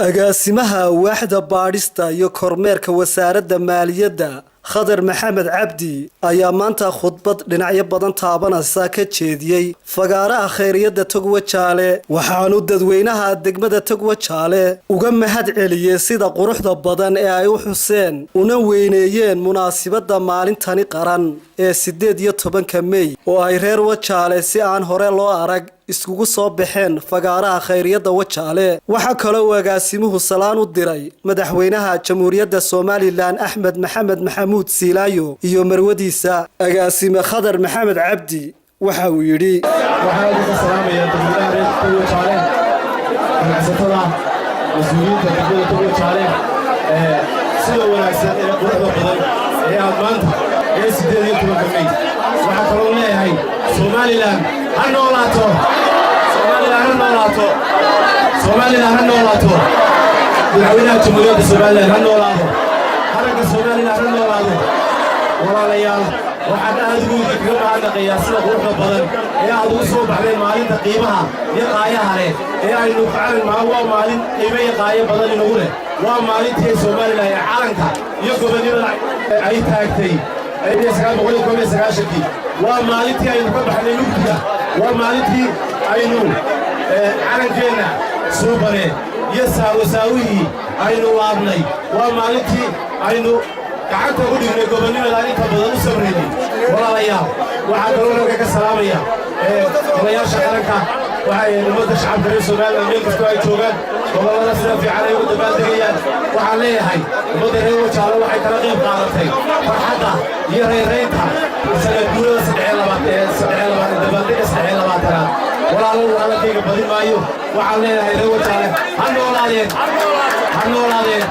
Agaasimaha waaxda baadhista iyo kormeerka Wasaaradda Maaliyadda, Khadar Maxamed Cabdi, ayaa maanta khudbad dhinacyo badan taabanaysa ka jeediyey fagaaraha khayriyadda Togwajaale. Waxaanu dadweynaha degmada Togwajaale uga mahad celiyey sida quruxda badan ee ay u xuseen una weyneeyeen munaasibadda maalintani qaran ee 18-ka Mey, oo ay reer Wajaale si aan hore loo arag iskugu soo baxeen fagaaraha khayriyadda Wajaale. Waxaa kaloo uu agaasimuhu salaan u diray madaxweynaha Jamhuuriyadda Somaliland, Axmed Maxamed Maxamuud Siilaayo, iyo marwadiisa. Agaasime Khadar Maxamed Cabdi waxa uu yidhi: Waxaan idinka salaamayaa dadweynaha reer Togwajaale, ganacsatada, mas-uuliyiinta degmada Togwajaale, sida wanaagsan ee quruxda badan ee aad maanta ee 18-ka Mey. Waxaa kaloo leeyahay, Somaliland ha noolaato, Somaliland ha noolaato, Somaliland ha noolaato, madaxweynaha Jamhuuriyadda Somaliland ha noolaado, qaranka Somaliland ha noolaado. Walaalayaal, waxaan aad ugu kaga mahadnaqayaa sida quruxda badan ee aad ugu soo baxdeen maalinta qiimaha iyo qaayaha leh ee aynu calan. Waa maalin qiimo iyo qaayo badan inagu leh. Waa maalintii ay Somaliland ee calanka iyo gobonnimada ay taagtay 1991-kii. Waa maalintii aynu ka baxnay mugdiga. Waa maalintii aynu calankeenna suubane iyo saawasaawihii aynu laabnay. Waa maalintii aynu gacanta u dhignay gobonnimada inta badan u samraynay. Walaalayaal, waxaa kaloo halka ka salaamaya golayaasha qaranka, waxay ummadda shacabka reer Somaliland meel kastoo ay joogaan, gobollada sida fiican ay ugu dabaaldegayaan. Waxaan leeyahay, ummadda reer Wajaale waxay kala qayb qaadatay farxadda iyo reeraynta sanad guurada dabaaldega 23-aad. Walaalow, hadalkayga badin maayo. Waxaan leeyahay, reer Wajaale ha noolaadeen, ha noolaadeen.